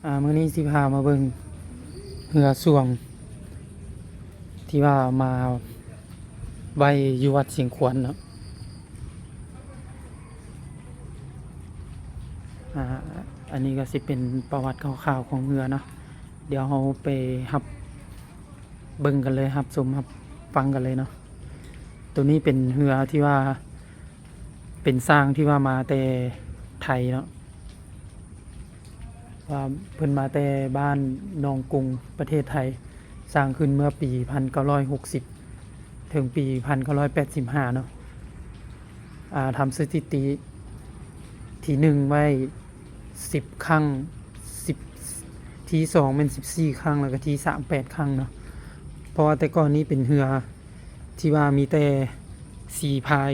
ອ່າ ມື້ນີ້ຊິພາມາເບິ່ງເຮືອຊ່ວງທີ່ວ່າມາໄວ້ຢູ່ວັດຊຽງຂວັນເນາະ. ອ່າ ອັນນີ້ກໍຊິເປັນປະຫວັດຄ່າວໆຂອງເຮືອເນາະ. ດຽວເຮົາໄປຮັບເບິ່ງກັນເລີຍ, ຮັບຊົມຮັບຟັງກັນເລີຍເນາະ. ໂຕນີ້ເປັນເຮືອທີ່ວ່າ ເປັນຊ່າງທີ່ວ່າມາແຕ່ໄທເນາະ, ວ່າເພິ່ນມາແຕ່ບ້ານໜອງກຸງ ປະເທດໄທ, ສ້າງຂຶ້ນເມື່ອປີພັນເກົ້າຮ້ອຍຫົກສິບ ເຖິງປີພັນເກົ້າຮ້ອຍແປດສິບຫ້າເນາະ. ອ່າ ທຳສະຖິຕິທີໜຶ່ງໄວ້ສິບຄັ້ງ, ສິບ ທີສອງແມ່ນສິບສີ່ຄັ້ງ ແລ້ວກໍທີສາມແປດຄັ້ງເນາະ. ເພາະວ່າແຕ່ກ່ອນນີ້ເປັນເຮືອ ທີ່ວ່າມີແຕ່ສີພາຍ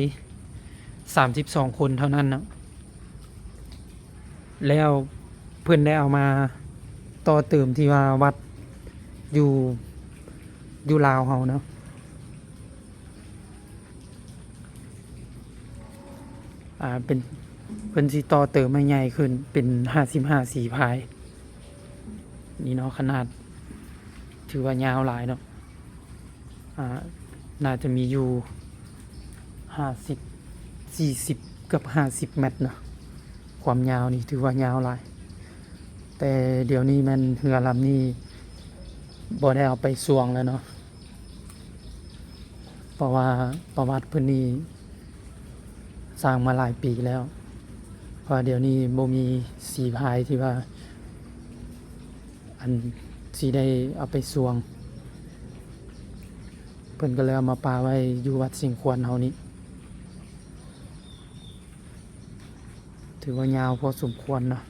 ສາມສິບສອງຄົນເທົ່ານັ້ນເນາະ, ແລ້ວເພິ່ນໄດ້ເອົາມາຕໍ່ເຕີມທີ່ວ່າວັດຢູ່ ຢູ່ລາວເຮົາເນາະ. ອ່າ ເປັນ ເພິ່ນຊິຕໍ່ເຕີມໃຫ້ໃຫຍ່ຂຶ້ນເປັນຫ້າສິບຫ້າສີພາຍນີ້ເນາະ. ຂະໜາດຖືວ່າຍາວຫຼາຍເນາະ, ອ່າ ໜ້າຈະມີຢູ່ຫ້າສິບ ສີ່ສິບ ເກືອບຫ້າສິບແມັດເນາະ. ຄວາມຍາວນີ້ຖືວ່າຍາວຫຼາຍ, ແຕ່ດຽວນີ້ແມ່ນເຮືອລຳນີ້ບໍ່ໄດ້ເອົາໄປຊ່ວງແລ້ວເນາະ. ເພາະວ່າປະຫວັດເພິ່ນນີ້ສ້າງມາຫຼາຍປີແລ້ວ, ເພາະວ່າດຽວນີ້ບໍ່ມີສີພາຍທີ່ວ່າ ອັນ ຊິໄດ້ເອົາໄປຊ່ວງ, ເພິ່ນກໍເລີຍເອົາມາປະໄວ້ຢູ່ວັດຊຽງຂວັນເຮົານີ້. ຖືວ່າຍາວພໍສົມຄວນເນາະ.